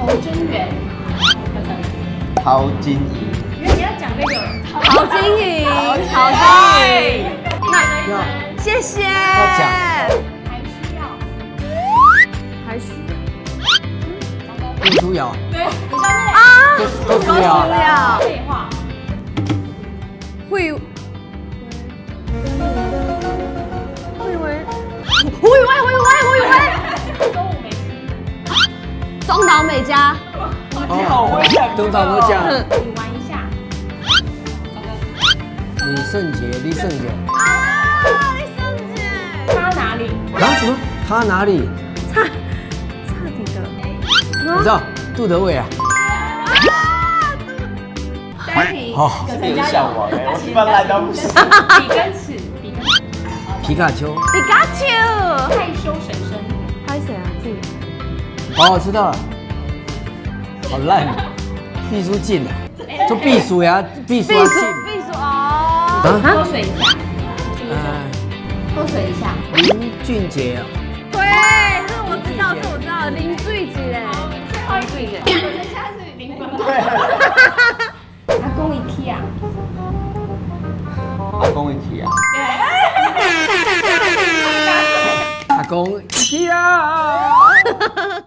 头真圆。陶晶莹。因為你要講那個陶晶瑩，陶晶瑩，那要謝謝。要講還需要，還需杜書瑤，對，啊，都書瑤。要廢話，會會為胡宇威，胡宇威，胡宇威，中午沒吃，中島美嘉，你好會講，中島美嘉。你玩一下，李聖傑，李聖傑。啊，李聖傑，他哪裡？啊什麼？他哪裡？差差點的，你知道杜德偉啊？下一題，好，陳嘉像我哎，我他媽爛到不行。筆跟尺，筆跟尺，皮卡丘。皮卡丘，害羞嬸嬸，拍誰啊？這個哦，我知道了。好爛，畢書盡啊，就畢書呀，畢書畢書進。畢書哦，啊？喝水一下，喝水一下。林俊傑啊。對，這我知道，這我知道，林俊傑。最後一題，我們現在是0分。對。阿公一起啊。阿公一起啊。阿公一起啊。